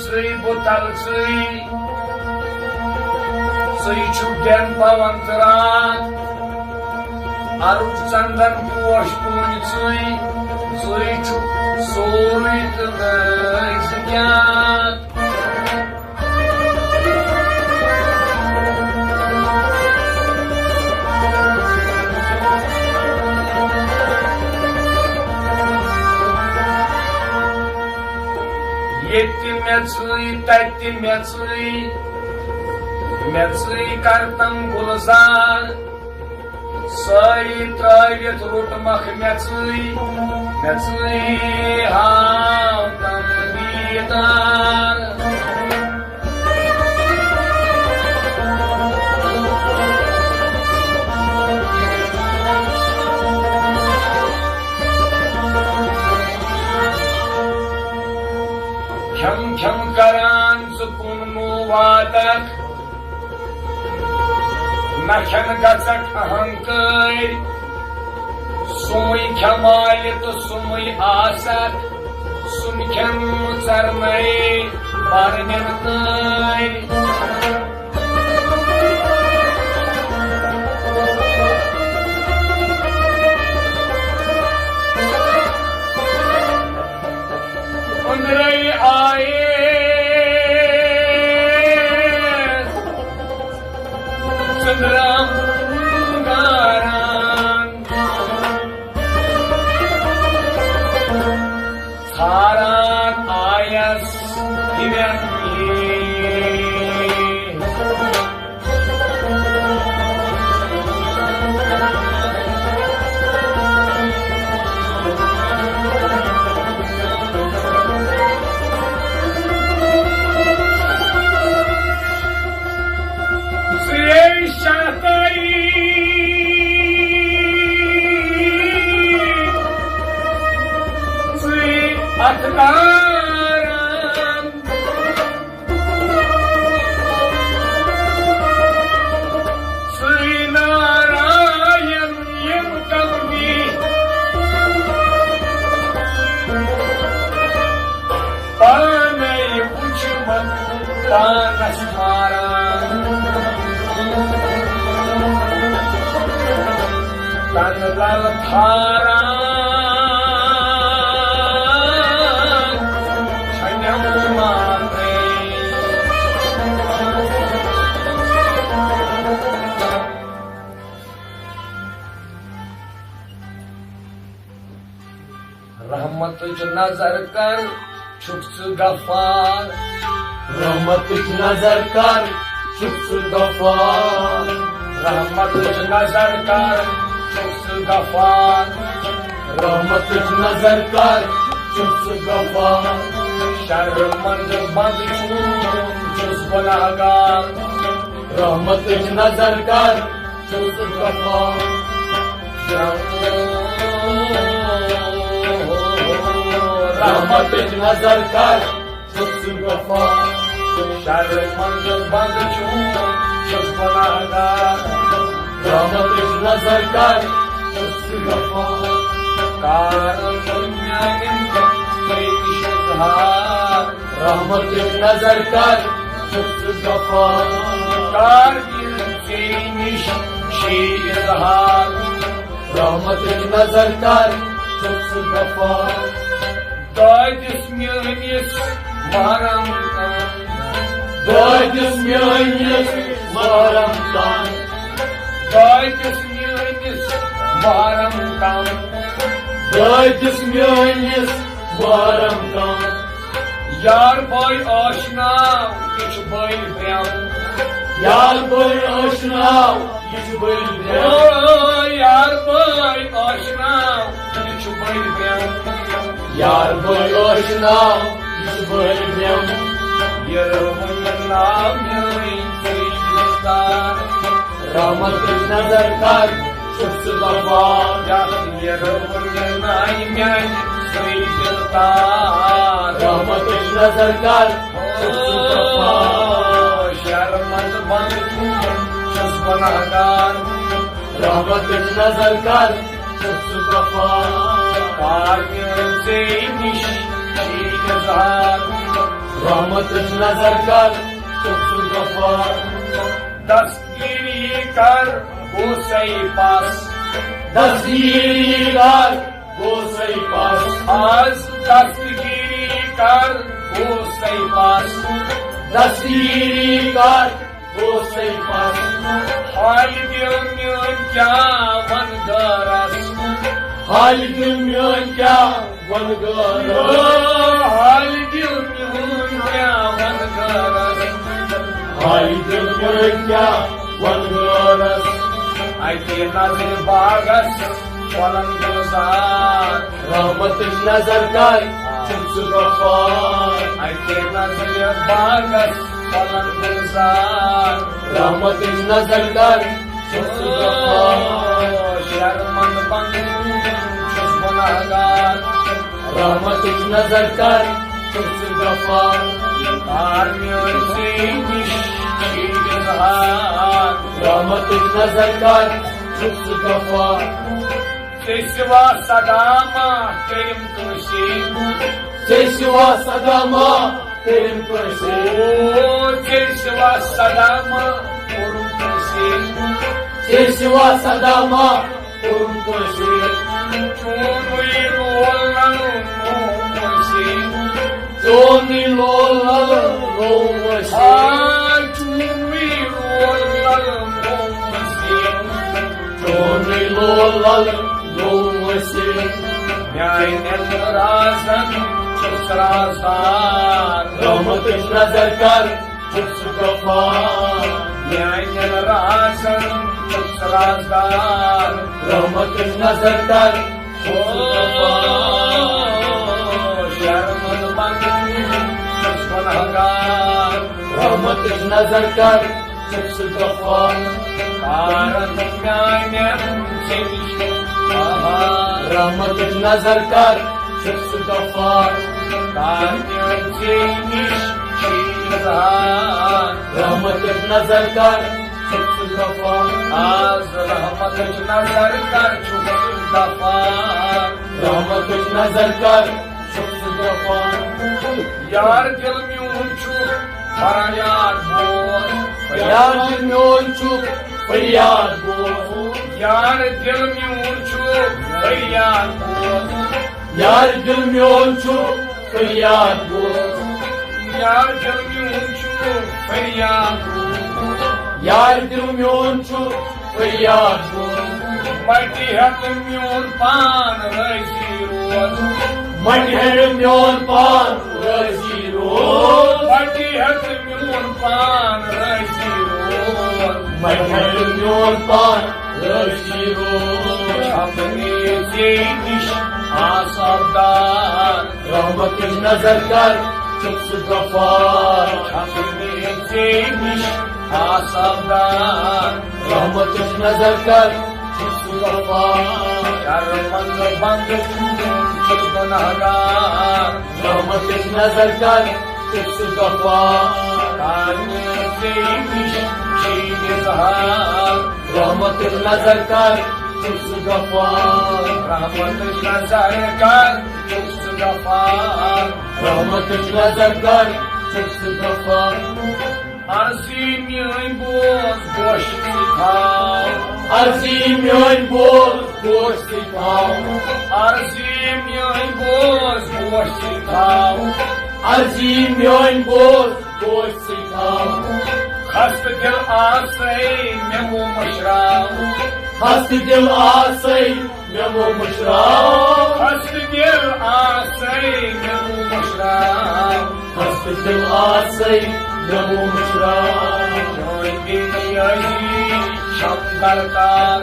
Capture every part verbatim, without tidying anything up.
ژٕے بُتل ژٕے، ژٕے چھُکھ گٮ۪ن پاوان تہٕ راتھ، ارُک ژندن پوش کُلۍ ژٕے، ژٕے چھُکھ سورُے تہٕ نٲے زٕ کیٛاہ۔ ییٚتہِ مےٚ ژٕے، تَتہِ مےٚ ژٕے، مےٚ ژٕے کرتم گُلزار۔ سٲری ترٲوِتھ روٚٹمکھ مےٚ ژٕے، مےٚ ژٕے ہاوتم دیٖدار۔ کھٮ۪م کھٮ۪م کران ژٕ کُن نوٗ واتکھ، نہ کھٮ۪ن گژھکھ اہنکٲرۍ۔ سُمٕے کھٮ۪مالہِ تہٕ سُمٕے آسکھ، سُم کھٮ۪ن ژرنَے بارنٮ۪ن نٲرۍ۔ أنٛدرَے آیے ژٔنٛدرام گاران۔ ژھاران آیس ہِوٮ۪ن یے۔ ژٕے شاہ تٲری، ژٕے اَتھٕ کاران۔ ژٕے ناراین یِم قلبی پانے وُچھمت پانس ماران۔ تن لل تھاران چھنم مانے۔ رحمتٕچ نظر کر، چھُکھ ژٕ غفار۔ رحمتٕچ نظر کر، چھُکھ ژٕ غفار۔ رحمتٕچ نظر کر، چھُکھ ژٕ غفار۔ رحمتٕچ نظر کر، چھُکھ ژٕ غفار۔ شرمنٛد بنٛد چون چھُس گۄناہگار۔ رحمتٕچ نظر کر، چھُکھ ژٕ غفار۔ رحمتٕچ نظر کر، چھُکھ ژٕ غفار۔ شرمنٛد بنٛد چون چھُس گۄناہگار۔ رحمتٕچ نظر کر، چھُکھ ژٕ غفار۔ کارن میانٮ۪ن ژےٚ نِش اظہار۔ رحمتٕچ نظر کر، چھُکھ ژٕ غفار۔ کار کٔرِتھ ژےٚ نِش چھے اظہار۔ رحمتٕچ نظر کر، چھُکھ ژٕ غفار۔ دٲدِس میٲنِس محرم تام۔ دٲدِس میٲنِس محرم تام۔ دٲدِس میٲنِس محرم تام۔ دٲدِس میٲنِس محرم تام۔ یار بٲے آشنا، یہِ چھُ بٲے برٛم۔ یار بٲے آشنا، یہِ چھُ بٲے برٛم۔ او یار بٲے آشنا، یہِ چھُ بٲے برٛم۔ یار بٲے آشنا، یہِ چھُ بٲے برٛم۔ یہِ رٲوٕن ناو میٲنۍ ژٕے دِلدار۔ رحمتٕچ نظر کر، چھُکھ ژٕ غفار۔ یتھ یہِ رٲوٕن ناوِ میانہِ ژٕے دِلدار۔ رحمتٕچ نظر کر، چھُکھ ژٕ غفار۔ شرمنٛد بنٛد چون چھُس گۄناہگار۔ رحمتٕچ نظر کر، چھُکھ ژٕ غفار۔ کار میٲنۍ ژےٚ نِش چھے اظہار۔ رحمتٕچ نظر کر، چھُکھ ژٕ غفار۔ دستگیری کر، گوٚو سَے پس۔ دستگیری کر، گوٚو سَے پس۔ آز دستگیری کر، گوٚو سَے پس۔ دستگیری کر، گوٚو سَے پس۔ حالہِ دِل میٲنۍ کیٛاہ ونہٕ غٲرس۔ حالہِ دِل میٲنۍ کیٛاہ ونہٕ غٲرس۔ حالہِ دِل میٲنۍ کیٛاہ ونہٕ غٲرس۔ حالہِ دِل میٲنۍ کیٛاہ ونہٕ غٲرس۔ اکہِ نظرِ باغس پھۄلن گُلزار۔ رحمتٕچ نظر کر، چھُکھ ژٕ غفار۔ اکہِ نظرِ باغس پھۄلن گُلزار۔ رحمتٕچ نظر کر، چھُکھ ژٕ غفار۔ شرمند بندٕ چھُس گناہگار۔ رحمتٕچ نظر کر، چھُکھ ژٕ غفار۔ کار میٲنۍ ژےٚ نِش چھِ اظہار۔ رحمتٕچ نظر کر، چھُکھ ژٕ غفار۔ ژےٚ سوا صدا ما کٔرِم کٲنٛسہِ۔ ژےٚ سوا صدا ما کٔرِم کٲنٛسہِ۔ او، ژےٚ سوا صدا ما کوٚرُم کٲنٛسہِ۔ ژےٚ سوا صدا ما کوٚرُم کٲنٛسہِ۔ چونُے لول للوم کٲنٛسہِ۔ چونُے لول للوم کٲنٛسہِ۔ آ، چونُے لول للوم کٲنٛسہِ۔ چونُے لول للوم کٲنٛسہِ۔ میانٮ۪ن رازن چھُس رازدار۔ رحمتٕچ نظر کر، چھُکھ ژٕ غفار۔ میانٮ۪ن رازن چھُس رازدار۔ رحمتٕچ نظر کر، چھُکھ ژٕ غفار۔ شرمند بندٕ چھُس گناہگار۔ رحمتٕچ نظر کر، چھُکھ ژٕ غفار۔ کارن میانٮ۪ن ژےٚ نِش بہار۔ رحمتٕچ نظر کر، چھُکھ ژٕ غفار۔ کار میٲنۍ ژےٚ نِش چھِ اظہار۔ رحمتٕچ نظر کر، چھُکھ ژٕ غفار۔ آز رحمتٕچ نظر کر، چھُکھ ژٕ غفار۔ رحمتٕچ نظر کر، چھُکھ ژٕ غفار۔ یار دِل میون چھُ فریاد بوز۔ یار دِل میون چھُ فریاد بوز۔ یار دِل میون چھُ فریاد بوز۔ یار دِل میون چھُ فریاد بوز۔ یار دِل میون چھُ فریاد بوز۔ یار دِل میون چھُ فریاد بوز۔ مٹہِ ہٮ۪تھ میون پان رٲضی روز۔ مٹہِ ہٮ۪تھ میون پان رٲضی روز۔ مٹہِ ہٮ۪تھ میون پان رٲضی روز۔ مٹہِ ہٮ۪تھ میون پان رٲضی روز۔ چھپنہِ ژےٚ نِش آسابدار۔ رحمتٕچ نظر کر، چھُکھ ژٕ غفار۔ چھپنہِ ژےٚ نِش آسابدار۔ رحمتٕچ نظر کر، چھُکھ ژٕ غفار۔ شرمند بندٕ چھُس گناہگار۔ رحمتٕچ نظر کر، چھُکھ ژٕ غفار۔ کار میٲنۍ ژےٚ نِش چھِ اظہار۔ رحمتٕچ نظر کر، چھُکھ ژٕ غفار۔ رحمتٕچ نظر کر، چھُکھ ژٕ غفار۔ رحمتٕچ نظر کر، چھُکھ ژٕ غفار۔ عرضی میٲنۍ بوز، گوش ژٕ تھاو۔ عرضی میٲنۍ بوز، گوش ژٕ تھاو۔ عرضی میٲنۍ بوز، گوش ژٕ تھاو۔ عرضی میٲنۍ بوز، گوش ژٕ تھاو۔ خستہٕ دِل آسے مےٚ مو مٔشراو۔ خستہٕ دِل آسے مےٚ مو مٔشراو۔ خستہٕ دِل آسے مےٚ مو مٔشراو۔ خستہٕ دِل آسے مےٚ مو مٔشراو۔ چٲنۍ بے نیازی چھم درکار۔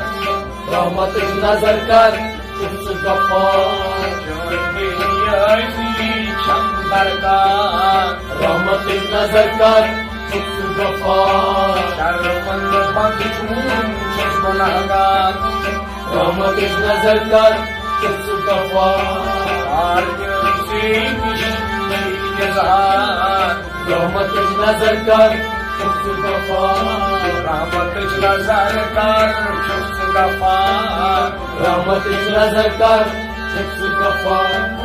رحمتٕچ نظر کر، چھُکھ ژٕ غفار۔ چٲنۍ بے نیازی چھم درکار۔ رحمتٕچ نظر کر، چھُکھ ژٕ غفار۔ شرمند بندٕ چون چھُس گناہگار۔ رحمتٕچ نظر کر، چھُکھ ژٕ غفار۔ کار میٲنۍ ژےٚ نِش چھِ اظہار۔ رحمتٕچ نظر کر، چھُکھ ژٕ غفار۔ رحمتٕچ نظر کر، چھُکھ ژٕ غفار۔ رحمتٕچ نظر کر، چھُکھ ژٕ غفار۔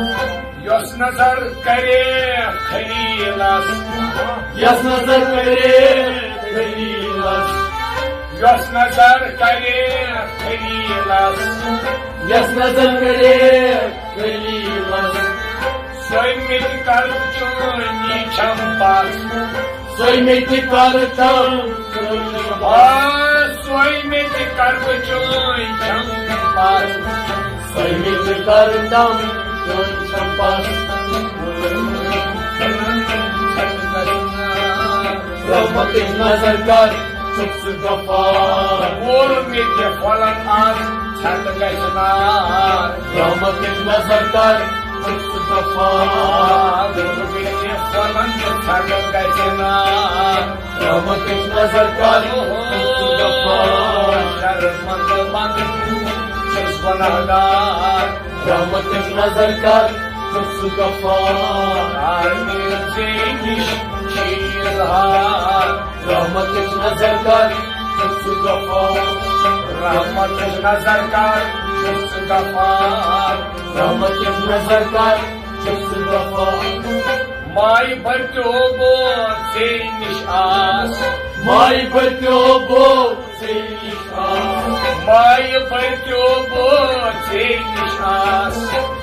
یۄس نظر کرے خلیلس۔ یۄس نظر کرے خلیلس۔ یۄس نظر کرے خلیلس۔ یۄس نظر کرے خلیلس۔ سۄے مےٚ تہِ کر چٲنی چھم پس۔ سۄے مےٚ تہِ کر تم چٲنۍ چھم پس۔ آ، سۄے مےٚ تہِ کر چٲنۍ چھم پس۔ سۄے مےٚ تہِ کر تم چٲنۍ چھم پس۔ رحمتٕچ نظر کر، چھُکھ ژٕ غفار۔ وول مےٚ تہِ پھۄلن از ژھٮ۪تہٕ گژھِ نار۔ رحمتٕچ نظر کر، چھُکھ ژٕ غفار۔ وول مےٚ تہِ پھۄلن تہٕ ژھٮ۪تہٕ گژھِ نار۔ رحمتٕچ نظر کر، چھُکھ ژٕ غفار۔ شرمندٕ بندٕ چھُس گناہگار۔ رحمتٕچ نظر کر، چھُکھ ژٕ غفار۔ کر مےٚ ژےٚ نِش چھُے اظہار۔ رحمتٕچ نظر کر، چھُکھ ژٕ غفار۔ رحمتٕچ نظر کر، چھُکھ ژٕ غفار۔ رحمتٕچ نظر کر، چھُکھ ژٕ غفار۔ مایہِ بٔرتیو بہٕ ژےٚ نِش آس۔ مایہِ بٔرتیو بہٕ ژےٚ نِش آس۔ مایہِ بٔرتیو بہٕ ژےٚ نِش آس۔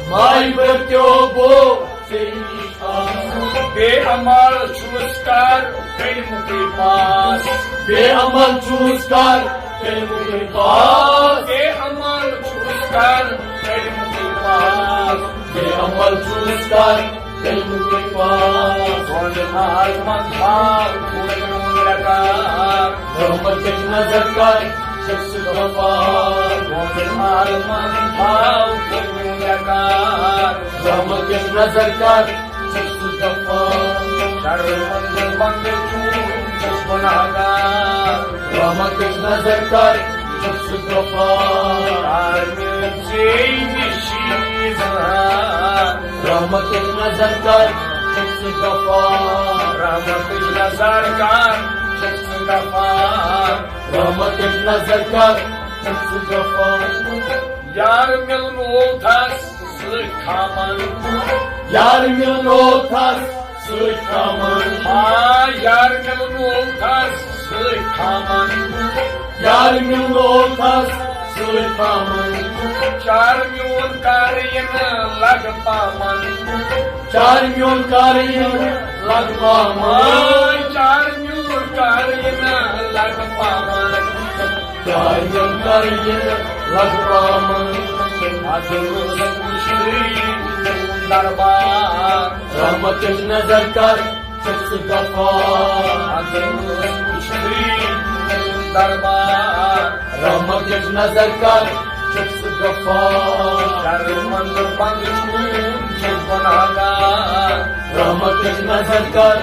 مایہِ بٔرتیو بہٕ ژےٚ نِش آس۔ بے عمل چھُس کر کلمُکٕے پاس۔ بے عمل چھُس کر کلمُکٕے پاس۔ بے عمل چھُس کر کلمُکٕے پاس۔ بے عمل چھُس کر کلمُکٕے پاس۔ دۄن عالمن تھاو تھوٚد میون ریکارڈ۔ رحمتٕچ نظر کر، چھُکھ ژٕ غفار۔ دۄن عالمن تھاو تھوٚد میون ریکارڈ۔ رحمتٕچ نظر کر، چھُکھ ژٕ غفار۔ شرمندٕ بندٕ چون چھُس گناہگار۔ رحمتٕچ نظر کر، چھُکھ ژٕ غفار۔ کر مےٚ ژےٚ نِش اظہار۔ رحمتٕچ نظر کر، چھُکھ ژٕ غفار۔ رحمتٕچ نظر کر، چھُکھ ژٕ غفار۔ رحمتٕچ نظر کر، چھُکھ ژٕ غفار۔ یار مِلنو تھس سۭتۍ تھاوان۔ یار مِلنو تھس سۭتۍ تھاوان۔ آ، یار مِلنو تھس سۭتۍ تھاوان۔ یار مِلنو تھس سۭتۍ تھاوان۔ چار میون کر یِنہٕ لگ پاوان۔ چار میون کر یِنہٕ لگ پاوان۔ آ، چار میون کر یِنہٕ لگ پاوان۔ چار میون کر یِنہٕ لگ پاوان۔ اَدٕ روز وٕچھتھٕے دربار۔ رحمتٕچ نظر کر، چھُکھ ژٕ غفار۔ اَدٕ روز وٕچھتھٕے دربار۔ رحمتٕچ نظر کر، چھُکھ ژٕ غفار۔ شرمندٕ بندٕ چون چھُس گناہگار۔ رحمتٕچ نظر کر،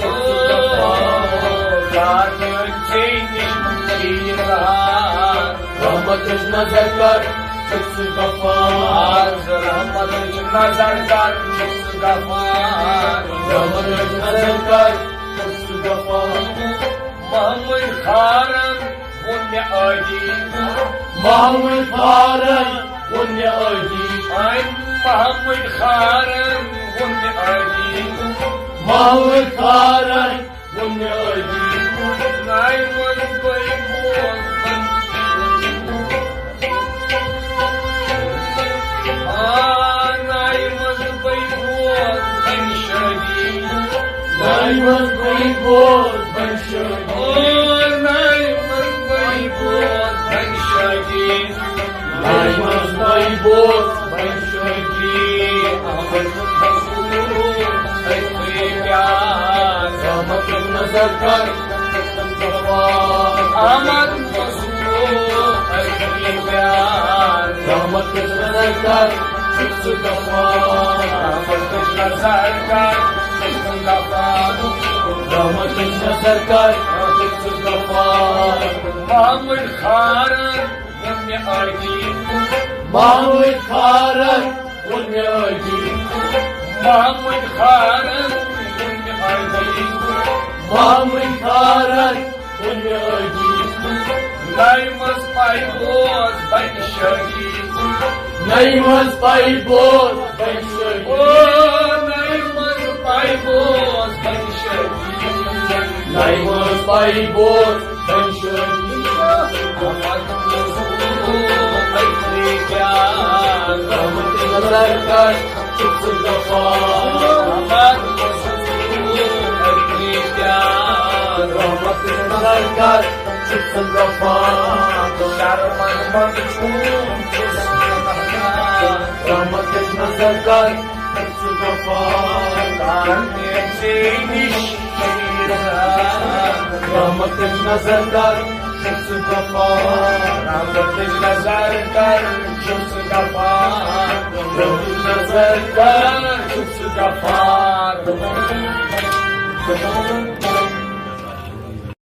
چھُکھ ژٕ غفار۔ کر مےٚ ژےٚ نِش اظہار۔ رحمتٕچ نظر کر، چھُکھ ژٕ غفار۔ آز رحمتٕچ نظر کر، چھُکھ ژٕ غفار۔ رحمتٕچ نظر کر، چھُکھ ژٕ غفار۔ محمد خارن ووٚن مےٚ عٲدی۔ محمد خارن ووٚن مےٚ عٲدی۔ اَمہِ محمد خارن ووٚن مےٚ عٲدی۔ محمد خارن ووٚن مےٚ عٲدی۔ نایہِ منٛز بٔے بوز بنشٲدی۔ آ، نایہِ منٛز بٔے بوز بنشٲدی۔ نایہِ منٛز بٔے بوز بنشٲدی۔ آ، نایہِ منٛز بٔے بوز بنشٲدی۔ نایہِ منٛز بٔے بوز بنشٲدی۔ احمد رسول أتھی پیار۔ رحمتٕچ نظر کر، چھُکھ ژٕ غفار۔ احمد رسول أتھی پیار۔ رحمتٕچ نظر کر، چھُکھ ژٕ غفار۔ رحمتٕچ نظر کر، چھُکھ ژٕ غفار۔ رحمتٕچ نظر کر، چھُکھ ژٕ غفار۔ محمد خارن ووٚن مےٚ عٲدی۔ محمد خارن ووٚن مےٚ عٲدی۔ محمد خارن ووٚن مےٚ عٲدی۔ محمد خارن ووٚن مےٚ عٲدی۔ نایہِ منٛز پَے بوز بنہِ شٲدی۔ نَیہِ منٛز پَے بوز بَنہِ شٲہی۔ او، نَیہِ منٛز پَے بوز بَنہِ شٲہی۔ نَیہِ منٛز پَے بوز بَنہِ شٲہی۔ رحمتٕچ نظر کر، چھُکھ ژٕ غفار۔ رحمتٕچ نظر کر، چھُکھ ژٕ غفار۔ شرمن منٛز چھُکھ ژٕ گنہگار۔ رحمتٕچ نظر کر، چھُکھ ژٕ غفار۔ کانٛہہ نیرِ ژےٚ نِش شہیٖد۔ رحمتٕچ نظر کر، چھُکھ ژٕ غفار۔ رحمتٕچ نظر کر، چھُکھ ژٕ غفار۔ رحمتٕچ نظر کر، چھُکھ ژٕ غفار۔